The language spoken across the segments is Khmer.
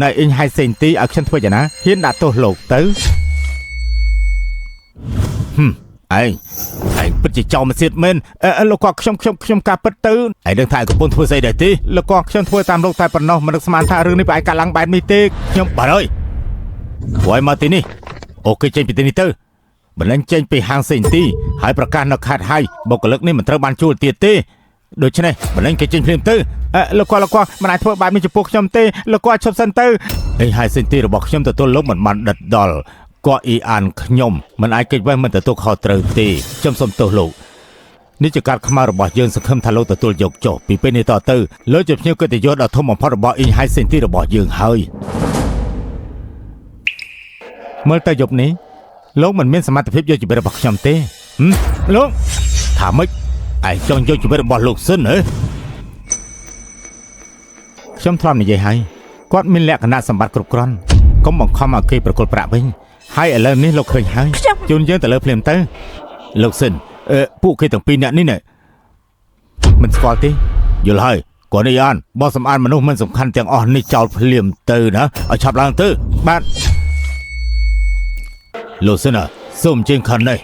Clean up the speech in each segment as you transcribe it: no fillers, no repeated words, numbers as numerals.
នៅអ៊ីងហៃសេងទីឲ្យខ្ញុំធ្វើយ៉ាងណាហ៊ានដាក់ទោសលោកទៅហឹមឯងឯងពិតជាចោលមកសៀតមែនលោកគាត់ខ្ញុំការពិតទៅឯងដឹងថាឯងកំពុងធ្វើស្អីដែរទេលោកគាត់ខ្ញុំធ្វើតាមលោកតែប៉ុណ្ណោះមិននឹកស្មានថារឿងនេះប្រឯងកាត់ឡើងបែបនេះទេខ្ញុំបាទអើយពួកឯងមកទីនេះអូគេចេញពីទីនេះទៅបណ្ដេញចេញពីហាងសេងទីហើយប្រកាសនៅខេត្តហើយបុគ្គលិកនេះមិនត្រូវបានជួលទៀតទេដូច្នេះបណ្ដេញគេចេញភ្លាមទៅលោកគាត់មិនអាចធ្វើបែបនេះចំពោះខ្ញុំទេលោកគាត់ឈប់សិនទៅអីហើយសេងទីរបស់ខ្ញុំទទួលលោកមិនបានដិតដល់គាត់អ៊ីអានខ្ញុំមិនអាចគេចវេះមិនទទួលខុសត្រូវទេខ្ញុំសូមទោសលោកនេះជាការខ្មៅរបស់យើងសង្ឃឹមថាលោកទទួលយកចុះពីពេលនេះតទៅលោកជាភ្ញៀវកិត្តិយសដ៏ធំបំផុតរបស់អ៊ីងហៃសេងទីរបស់យើងហើយមើលទៅយប់នេះលោកមិនមានសមត្ថភាពយកជីវិតរបស់ខ្ញុំទេលោកថាម៉េចឯងចង់យកជីវិតរបស់លោកសិនហ៎ខ្ញុំធ្លាប់និយាយហើយគាត់មានលក្ខណៈសម្បត្តិគ្រប់គ្រាន់កុំបង្ខំឲ្យគេប្រគល់ប្រាក់វិញហើយឥឡូវនេះលោកឃើញហើយជូនយើងទៅលើភ្លាមទៅលោកសិនពួកគេទាំងពីរអ្នកនេះមិនស្គាល់ទេយល់ហើយគាត់នេះអានបោះសម្អាតមនុស្សមិនសំខាន់ទាំងអស់នេះចោលភ្លាមទៅណាឲ្យឆាប់ឡើងទៅបាទលោកសិនសូមជើងខិននេះ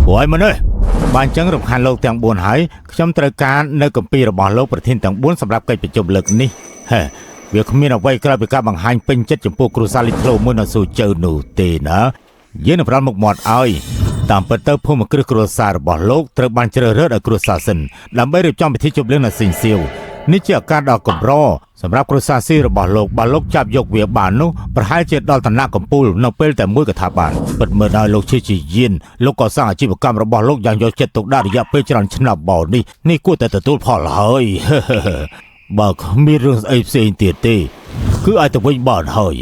ពួកឯងមកនេះបានចឹងរំខានលោកទាំង4ហើយខ្ញុំត្រូវការនៅគម្ពីររបស់លោកប្រធានទាំង4សម្រាប់កិច្ចប្រជុំលើកនេះហេវាគ្មានអ្វីក្រៅពីការបង្ហាញពេញចិត្តចំពោះគ្រួសារលិចធ្លោមួយនៅស៊ូជើនោះទេណាយើងនឹងផ្ដល់មុខមាត់ឲ្យតាមពិតទៅភូមិគ្រឹះគ្រួសាររបស់លោកត្រូវបានជ្រើសរើសដោយគ្រួសារសិនដើម្បីរៀបចំពិធីជប់លៀងនៅស៊ីងសៀវនេះជាឱកាសដ៏កម្រសម្រាប់គ្រួសារស៊ីរបស់លោកបើលោកចាប់យកវាបាននោះប្រហែលជាដល់ឋានៈកំពូលនៅពេលតែមួយក៏ថាបានពិតមើលដល់លោកជាជាយានលោកក៏សាងអាជីវកម្មរបស់លោកយ៉ាងយកចិត្តទុកដាក់រយៈពេលច្រើនឆ្នាំបោនេះនេះគួរតែទទួលផលហើយបើគ្មានរឿងស្អីផ្សេងទៀតទេគឺឲ្យទៅវិញបានហើយ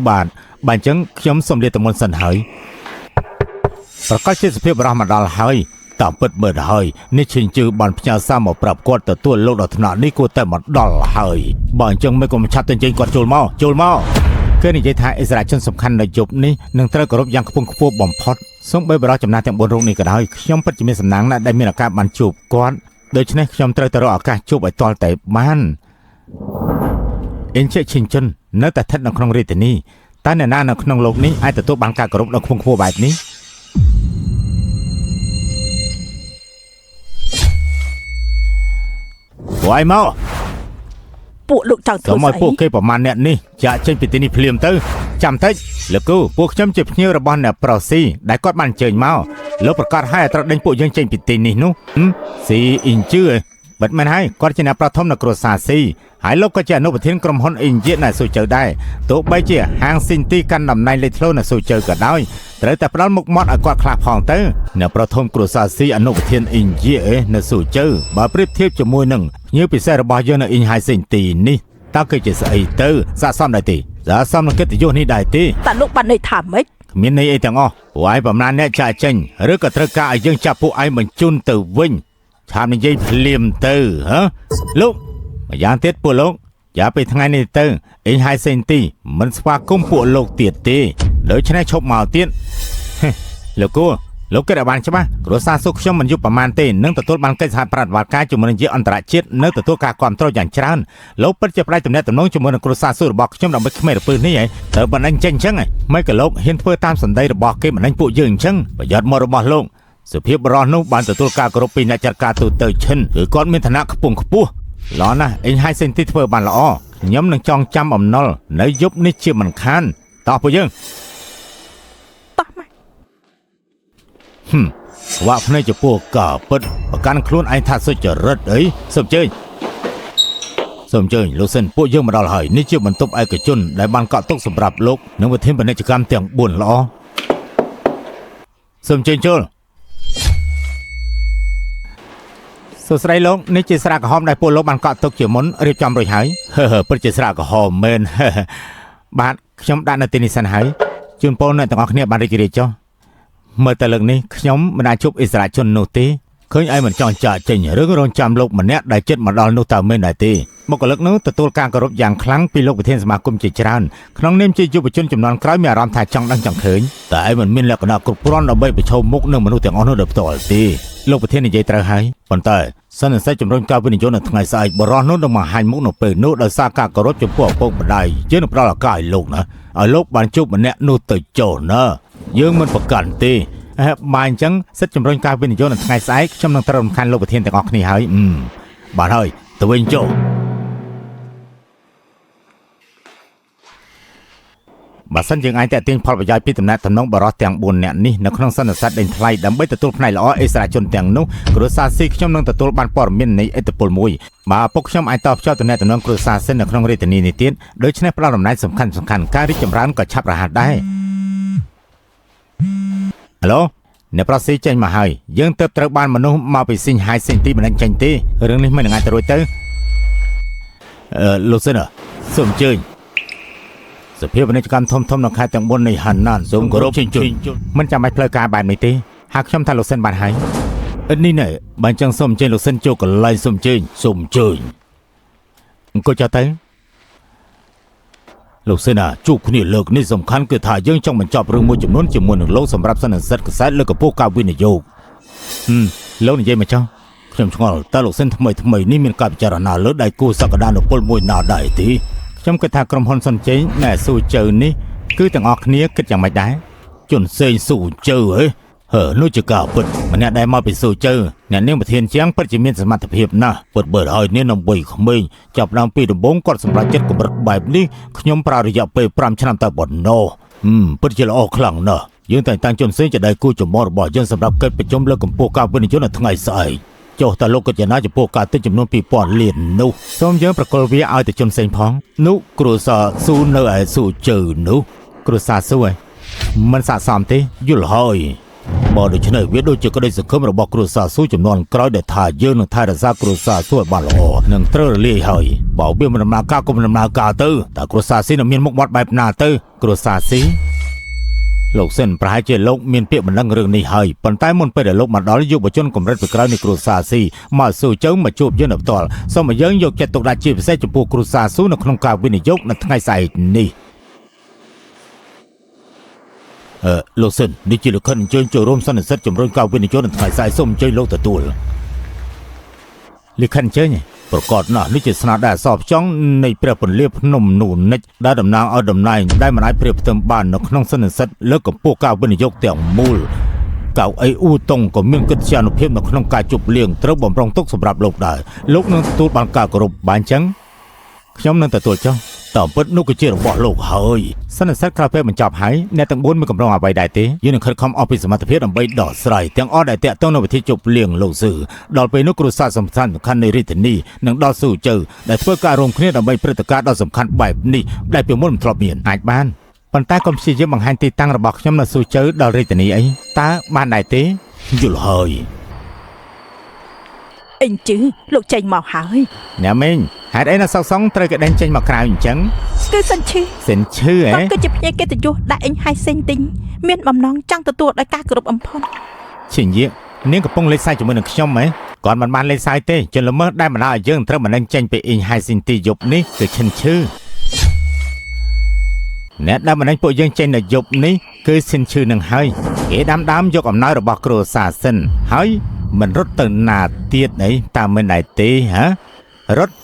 បាទបាទអញ្ចឹងខ្ញុំសូមលាតមុនសិនហើយប្រកាសជាសភាពបរោះមកដល់ហើយតាមពិតមើលហើយនេះឈិញជឺបានផ្ញើសារមកប្រាប់គាត់ទទួលលោកដល់ថ្នាក់នេះគួរតែមកដល់ហើយបើអញ្ចឹងមិនក៏មិនឆាប់ទៅអញ្ជើញគាត់ចូលមកចូលមកគេនិយាយថាអិសរាជជនសំខាន់នៅយប់នេះនឹងត្រូវគោរពយ៉ាងខ្ពង់ខ្ពស់បំផុតសូម្បីបរិសុទ្ធចំណាស់ទាំង4រូបនេះក៏ដោយខ្ញុំពិតជាមានសំណាងណាស់ដែលមានឱកាសបានជួបគាត់ដូច្នេះខ្ញុំត្រូវតែរកឱកាសជួបឲ្យទាល់តែបានអ៊ីនជេឈិញជុននៅតែស្ថិតនៅក្នុងរាជធានីតើអ្នកណានៅក្នុងលោកនេះអាចទទួលបានការគោរពដ៏ខ្ពង់ខ្ពស់បែបនេះពួកឯងមកពួកលោកចង់ធ្វើស្អីឲ្យពួកគេប្រមាណអ្នកនេះចាក់ចេញពីទីនេះភ្លាមទៅចាំតិចលោកគ្រូពួកខ្ញុំជាភ្ញៀវរបស់អ្នកប្រុសស៊ីដែលគាត់បានអញ្ជើញមកលោកប្រកាសឲ្យត្រូវដេញពួកយើងចេញពីទីនេះនោះស៊ីអ៊ីងជឿបិទមែនហើយគាត់ជាអ្នកប្រធមនៅគ្រួសារស៊ីហើយលោកក៏ជាអនុប្រធានក្រុមហ៊ុនអ៊ីងយៀនៅស៊ូជើដែរទោះបីជាហាងស៊ីនទីកាន់តំណែងលេចធ្លោនៅស៊ូជើក៏ដោយត្រូវតែផ្ដល់មុខមាត់ឲ្យគាត់ខ្លះផងទៅអ្នកប្រធមគ្រួសារស៊ីអនុប្រធានអ៊ីងយៀនៅស៊ូជើបើប្រៀបធៀបជាមួយនឹងភ្ញៀវពិសេសរបស់យើងនៅអ៊ីងហៃស៊ីនទីនេះតើគឺជាស្អីទៅស័ក្តិសមដែរទេស័ក្តិសមនឹងកិត្តិយសនេះដែរទេតើលោកបានន័យថាម៉េចគ្មានន័យអីទាំងអស់ពួកឯងប្រមាណអ្នកចាក់ចេញឬក៏ត្រូវការឲ្យយើងចាប់ពួកឯងបញ្ជូនទៅវិញឆាប់និយាយភ្លាមទៅហ៎លោកម្យ៉ាងទៀតពួកលោកយ៉ាពីថ្ងៃនេះទៅអ៊ីងហៃសេនទីមិនស្វាគមន៍ពួកលោកទៀតទេដូច្នេះឈប់មកទៀតលោកគូលោកគិតឲ្យបានច្បាស់គ្រួសារសុខខ្ញុំមិនយប់ប្រមាណទេនឹងទទួលបានកិច្ចសហប្រតិបត្តិការជាមួយនឹងជាអន្តរជាតិនៅទទួលការគាំទ្រយ៉ាងច្រើនលោកពិតជាផ្ដាច់ទំនាក់ទំនងជាមួយនឹងគ្រួសារសុខរបស់ខ្ញុំដើម្បីក្មេងរពឹសនេះហ៎ទៅបណ្ដេញចេញអញ្ចឹងមិនក៏លោកហ៊ានធ្វើតាមសម្ដីរបស់គេបណ្ដេញពួកយើងអញ្ចឹងប្រយ័ត្នមករបស់លោកសុភាពបរោះនោះបានទទួលការគោរពពីអ្នកចាត់ការទូទៅឈិនគឺគាត់មានឋានៈខ្ពង់ខ្ពស់ល្អណាស់អ៊ីងហៃសេនទីធ្វើបានល្អខ្ញុំនឹងចងចាំអំណុលនៅយប់នេះជាមិនខានតោះពួកយើងតោះមកវ៉ាក់ភ្នែកចំពោះកាពិតប្រកាន់ខ្លួនឯងថាសុចរិតអីសូមអញ្ជើញសូមអញ្ជើញលោកសិនពួកយើងមកដល់ហើយនេះជាបន្ទប់ឯកជនដែលបានកក់ទុកសម្រាប់លោកនិងវិធានពាណិជ្ជកម្មទាំង4ល្អសូមអញ្ជើញចូលសួស្តីលោកនេះជាស្រាក្រហមដែលពួកលោកបានកក់ទុកជាមុនរៀបចំរួចហើយហឺពិតជាស្រាក្រហមមែនបាទខ្ញុំដាក់នៅទីនេះសិនហើយជូនពរអ្នកទាំងអស់គ្នាបានរីករាយចុះមើលទៅលើកនេះខ្ញុំមិនអាចជួបអិសរាជជននោះទេ ឃើញឯងមិនចង់ចាកចេញរឿងរងចាំលោកម្នាក់ដែលចិត្តមកដល់នោះតើមែនដែរទេបុគ្គលិកនោះទទួលការគោរពយ៉ាងខ្លាំងពីលោកប្រធានសមាគមជាច្រើនក្នុងនាមជាយុវជនចំនួនក្រោយមានអារម្មណ៍ថាចង់ដឹងចង់ឃើញតែឯងមិនមានលក្ខណៈគ្រប់គ្រាន់ដើម្បីប្រឈមមុខនឹងមនុស្សទាំងអស់នោះដោយផ្ទាល់ទេលោកប្រធាននិយាយត្រូវហើយប៉ុន្តែសន្និសីទជំរុញការវិនិយោគនៅថ្ងៃស្អែកបរិះនោះនឹងបង្ហាញមុខនៅពេលនោះដោយសារការគោរពចំពោះឪពុកម្ដាយយើងនឹងផ្ដល់ឱកាសឲ្យលោកណាឲ្យលោកបានជួបម្នាក់នោះទៅចុះណាយើងមិនប្រកាន់ទេបាទអញ្ចឹងសិទ្ធិជំរុញការវិនិយោគនៅថ្ងៃស្អែកខ្ញុំនឹងត្រូវរំខានលោកប្រធានទាំងអស់គ្នាហើយបាទហើយទៅវិញចុះបើសិនយើងអាចតាក់ទាញផលប្រយោជន៍ពីតំណែងតំណងបរិះទាំង4នាក់នេះនៅក្នុងសន្និសីទដេញថ្លៃដើម្បីទទួលផ្នែកល្អអិសរាជជនទាំងនោះគ្រួសារស៊ីខ្ញុំនឹងទទួលបានព័ត៌មាននៃឥទ្ធិពលមួយបើឪពុកខ្ញុំអាចតភ្ជាប់តំណែងតំណងគ្រួសារស៊ីនៅក្នុងរាជធានីនេះទៀតដូច្នេះផ្ដល់តំណែងសំខាន់សំខាន់ការរីកចម្រើនក៏ឆាប់រហ័សដែរហៅឡូអ្នកប្រស៊ីចេញមកហើយយើងទើបត្រូវបានមនុស្សមកពីស៊ីងហៃស៊ីងទីមិនដឹងចេញទេរឿងនេះមិនអាចទៅរួចទៅលោកសិនសូមអញ្ជើញសភាពាណិជ្ជកម្មធំធំនៅខេត្តទាំង4នៃហាណានសូមគោរពជញ្ជូនមិនចាំបាច់ផ្លូវការបែបនេះទេហៅខ្ញុំថាលោកសិនបានហើយនេះណែបើអញ្ចឹងសូមអញ្ជើញលោកសិនចូលកន្លែងសូមអញ្ជើញសូមអញ្ជើញអង្គុយចុះទៅលោកសិនណាជួបគ្នាលើកនេះសំខាន់គឺថាយើងចង់បញ្ចប់រឿងមួយចំនួនជាមួយនឹងលោកសម្រាប់សន្និសីទកសែតលើកកម្ពស់ការវិនិយោគលោកនិយាយមកចុះខ្ញុំឆ្ងល់តើលោកសិនថ្មីថ្មីនេះមានការពិចារណាលើដៃគូសក្តានុពលមួយណាដែរទេខ្ញុំគិតថាក្រុមហ៊ុនសុនជេងណែស៊ូជើនេះគឺទាំងអស់គ្នាគិតយ៉ាងម៉េចដែរជនសេងស៊ូជើហ៎ហឺនោះជាការពិតម្នាក់ដែលមកពីស៊ូជើអ្នកនាងប្រធានជាងពិតជាមានសមត្ថភាពណាស់ពិតបើហើយនាងនឹងវ័យក្មេងចាប់ដើមពីដំបូងគាត់សម្រេចចិត្តកម្រិតបែបនេះខ្ញុំប្រើរយៈពេល5ឆ្នាំតែប៉ុណ្ណោះពិតជាល្អខ្លាំងណាស់យើងតែងតាំងជនសេងជាដៃគូចម្បងរបស់យើងសម្រាប់កិច្ចប្រជុំលើកកម្ពស់ការវិនិយោគនៅថ្ងៃស្អែកចុះតើលោកក៏ជាណាចំពោះការទិញចំនួន2000លាននោះសូមយើងប្រគល់វាឲ្យទៅជនផ្សេងផងនោះគ្រួសារស៊ូនៅឯស៊ូជើនោះគ្រួសារស៊ូឯងមិនស័ក្តិសមទេយល់ហើយបើដូច្នេះវាដូចជាក្តីសង្ឃឹមរបស់គ្រួសារស៊ូចំនួនក្រោយដែលថាយើងនឹងថែរក្សាគ្រួសារស៊ូឲ្យបានល្អនឹងត្រូវរលាយហើយបើវាមិនដំណើរការក៏មិនដំណើរការទៅតើគ្រួសារស៊ីនឹងមានមុខមាត់បែបណាទៅគ្រួសារស៊ីលោកសិនប្រហែលជាលោកមានពាក្យបណ្ដឹងរឿងនេះហើយប៉ុន្តែមុនពេលដែលលោកមកដល់យុវជនកម្រិតពីក្រោយនៃគ្រួសារស៊ីមកស៊ូជើងមកជួបយើងនៅផ្ទាល់សូមឲ្យយើងយកចិត្តទុកដាក់ជាពិសេសចំពោះគ្រួសារស៊ូនៅក្នុងការវិនិយោគនៅថ្ងៃស្អែកនេះលោកសិននេះជាលិខិតអញ្ជើញចូលរួមសន្និសីទជំរុញការវិនិយោគនៅថ្ងៃស្អែកសូមអញ្ជើញលោកទទួលលិខិតអញ្ជើញប្រកាសណាស់នេះជាស្នាដៃអក្សរផ្ចង់នៃព្រះពន្លាភ្នំនូនិចដែលតំណាងឲ្យតំណែងដែលមិនអាចប្រៀបផ្ទឹមបាននៅក្នុងសន្និសីទលើកកម្ពស់ការវិនិយោគទាំងមូលកៅអីអ៊ូតុងក៏មានកិត្យានុភាពនៅក្នុងការជប់លៀងត្រូវបំរុងទុកសម្រាប់លោកដែរលោកនឹងទទួលបានការគោរពបានអញ្ចឹងខ្ញុំនឹងទទួលចុះតាមពិតនោះគឺជារបស់លោកហើយសន្និសីទក្រោយពេលបញ្ចប់ហើយអ្នកទាំង4មានកម្រងអ្វីដែរទេយើងនឹងខិតខំអស់ពីសមត្ថភាពដើម្បីដោះស្រាយទាំងអស់ដែលតាក់ទងនឹងវិធីជប់លៀងលោកស៊ឺដល់ពេលនោះគ្រួសារសំខាន់សំខាន់នៃរាជធានីនឹងដល់ស៊ូជើដែលធ្វើការរួមគ្នាដើម្បីព្រឹត្តិការណ៍ដ៏សំខាន់បែបនេះដែលពីមុនមិនធ្លាប់មានអាចបានប៉ុន្តែកុំព្យាយាមបង្ហាញទីតាំងរបស់ខ្ញុំនៅស៊ូជើដល់រាជធានីអីតើបានដែរទេយល់ហើយអញជឺលោកចេញមកហើយអ្នកមីងហេតុអីណាសុកសុងត្រូវគេដេញចេញមកក្រៅអញ្ចឹងគឺសិនឈឺសិនឈឺហ៎គាត់គឺជាភ្ញៀវកិត្តិយសដែលអញហៃសេងទិញមានបំណងចង់ទទួលដោយការគោរពអំផុនឈិញយានាងកំពុងលេងសើចជាមួយនឹងខ្ញុំហ៎គាត់មិនបានលេងសើចទេជនល្មើសដែលបណ្ដាលឲ្យយើងត្រូវបណ្ដេញចេញពីអ៊ីងហៃស៊ីនទីយប់នេះគឺឈិនឈឺអ្នកដែលបណ្ដេញពួកយើងចេញនៅយប់នេះគឺសិនឈឺនឹងហើយគេដាំដើមយកអំណោយរបស់គ្រួសារសិនហើយមិនរត់ទៅណាទៀតអីតើមិនដែរទេហ៎រត់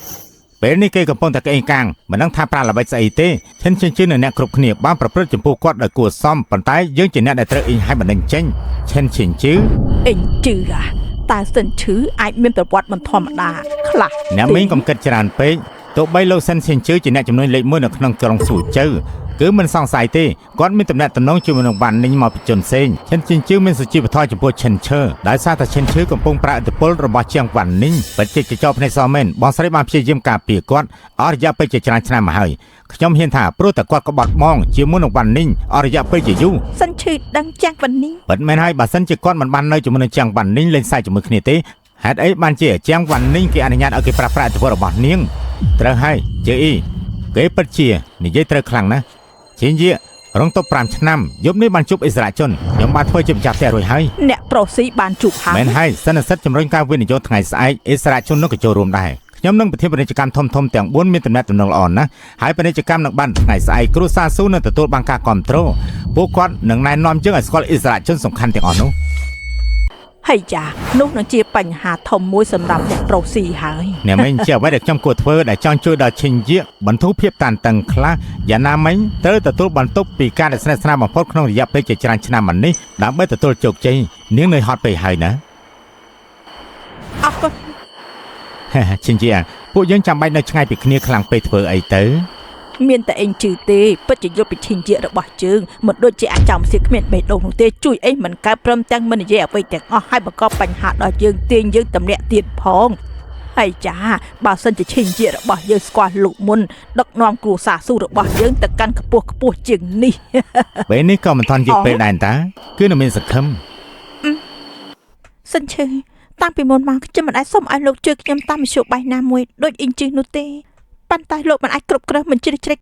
ពេលនេះគេកំពុងតែក្អេងកាងមិនដឹងថាប្រាល្បិចស្អីទេឈិនជឿនអ្នកគ្រប់គ្នាបានប្រព្រឹត្តចំពោះគាត់ដោយគួរសមប៉ុន្តែយើងជាអ្នកដែលត្រូវអ៊ីងឲ្យបណ្ដេញចេញឈិនជឿជឿអ៊ីងជឿតើសិនឈឺអាចមានប្រវត្តិមិនធម្មតាខ្លះអ្នកមីងកុំគិតច្រើនពេកទោះបីលោកសិនជឿជឿជាអ្នកចំនួនលេខ1នៅក្នុងក្រុងស៊ូជើគឺមិនសង្ស័យទេគាត់មានតំណែងតំណងជាមួយនឹងវ៉ាន់នីងមកពីជនសេងឈិនជិនជឺមានសុជីវធម៌ចំពោះឈិនឈើដោយសារតែឈិនឈើកំពុងប្រើឥទ្ធិពលរបស់ជាងវ៉ាន់នីងបច្ចេកចោភ្នែកសមែនបងស្រីបានព្យាយាមការពារគាត់អស់រយៈពេលជាច្រើនឆ្នាំមកហើយខ្ញុំហ៊ានថាព្រោះតែគាត់ក្បត់បងជាមួយនឹងវ៉ាន់នីងអស់រយៈពេលជាយូរសិនឈឺដឹងជាងវ៉ាន់នីងពិតមែនហើយបើសិនជាគាត់មិនបាននៅជាមួយនឹងជាងវ៉ាន់នីងលេងសើចជាមួយគ្នាទេហេតុអីបានជាជាងវ៉ាន់នីងគេអនុញ្ញាតឲ្យគេប្រើប្រាស់ឥទ្ធិពលរបស់នាងត្រូវហើយជឿអ៊ីគេពិតជានិយាយត្រូវខ្លាំងណាស់ជាងយារងទប់5ឆ្នាំយប់នេះបានជួបអិសរាជជនខ្ញុំបានធ្វើជាម្ចាស់ផ្ទះរួចហើយអ្នក ប្រុសស៊ីបានជួបហើយ មែនហើយសន្និសិទជំរុញការវិនិយោគថ្ងៃស្អែកអិសរាជជននោះក៏ចូលរួមដែរខ្ញុំនិងប្រធានពាណិជ្ជកម្មធំៗទាំង4មានទំនាក់ទំនងល្អណាស់ហើយពាណិជ្ជកម្មនឹងបានថ្ងៃស្អែកគ្រួសារស៊ូនឹងទទួលបានការគ្រប់គ្រងពួកគាត់នឹងណែនាំយើងឲ្យស្គាល់អិសរាជជនសំខាន់ទាំងអស់នោះ ហើយចានោះនឹងជាបញ្ហាធំមួយសម្រាប់អ្នកប្រុសស៊ីហើយ អ្នកមីងជាអ្វីដែលខ្ញុំគួរធ្វើដែលចង់ជួយដល់ឈិញយៀកបន្ធូរភាពតានតឹងខ្លះយ៉ាងណាមិញត្រូវទទួលបន្ទុកពីការដែលស្និទ្ធស្នាលបំផុតក្នុងរយៈពេលជាច្រើនឆ្នាំមកនេះដើម្បីទទួលជោគជ័យនាងនៅហត់ពេកហើយណា អរគុណ ឈិញយៀកពួកយើងចាំបាច់នៅឆ្ងាយពីគ្នាខ្លាំងពេកធ្វើអីទៅ មានតែអេងជឺទេពិតជាយល់ពីឈិញជារបស់ជើងមិនដូចជាអាចចំសៀកគ្មានបេះដូងនោះទេជួយអីមិនកើតព្រមទាំងមិននិយាយអ្វីទាំងអស់ហើយបង្កបញ្ហាដល់យើងទាញយើងតម្លាក់ទៀតផងហើយចាបើសិនជាឈិញជារបស់យើងស្គាល់លោកមុនដឹកនាំគ្រួសារស៊ូរបស់យើងទៅកាន់ខ្ពស់ខ្ពស់ជាងនេះ ពេលនេះក៏មិនទាន់យឺតពេកដែរតាគឺនៅមានសង្ឃឹម សិនឈឺតាំងពីមុនមកខ្ញុំមិនអាចសុំឲ្យលោកជួយខ្ញុំតាមមធ្យោបាយណាមួយដូចអ៊ីងជឺនោះទេប៉ុន្តែលោកមិនអាចគ្រប់គ្រងមិនជ្រៀតជ្រែក